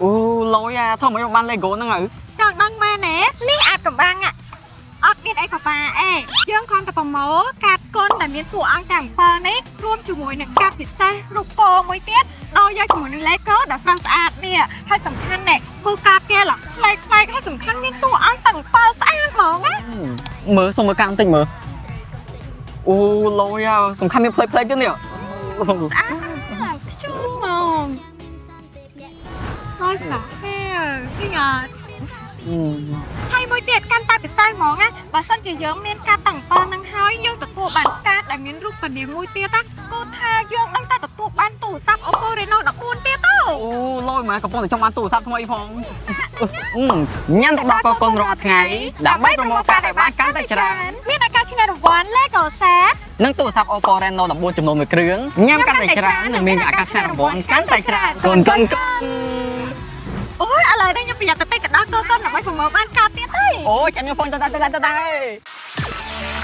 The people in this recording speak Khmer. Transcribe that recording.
អូលយអាធ្វើមិនបាន Lego ហ្នឹងហើយ? ចង់ដឹងមែនទេ?នេះអាចកំបាំងអត់មានអីពិបាកអេយើងគ្រាន់តែប្រមូលកាតគុណដែលមានតួអង្គទាំង7នេះរួមជាមួយនឹងកាតពិសេសរូបគោមួយទៀតដោយយកជាមួយនឹង Lego ដែលស្រស់ស្អាតនេះហើយសំខាន់ណែគឺកាតគេឡោះប្លែកប្លែកហើយសំខាន់មានតួអង្គទាំង7ស្អាតហ្មងណា។ មើលសុំមើលកាតបន្តិចមើលអូលយអាសំខាន់មានផ្លេកផ្លេកទៀតនេះ។ ស្អាតខ្ជូតហ្មងហើយស្អាតឃើញអត់? ហើយមួយទៀតកាន់តែពិសេសហ្មងណាបើសិនជាយើងមានកាតតាំង7ហ្នឹងហើយយើងទទួលបានកាតដែលមានរូបពនាមមួយទៀតណាគឺថាយើងដឹងតែទទួលបានទូរស័ព្ទ Oppo Reno 14ទៀតទៅ។ អូលយមកកំពុងតែចង់បានទូរស័ព្ទថ្មីផងញ៉ាំទឹកដោះគោកុនរាល់ថ្ងៃដើម្បីប្រមូលកាតឲ្យបានកាន់តែច្រើន មានឱកាសឈ្នះរង្វាន់ Lego Set និងទូរស័ព្ទ Oppo Reno 14ចំនួនមួយគ្រឿងញ៉ាំកាន់តែច្រើននិងមានឱកាសឈ្នះរង្វាន់កាន់តែច្រើនកូនកូនកូន អូយឥឡូវនេះខ្ញុំប្រយ័ត្នទៅទិញទឹកដោះគោកុនដើម្បីប្រមូលបានកាតទៀតទេ។ អូចាំខ្ញុំហ្វូនទៅទៅទៅទៅ។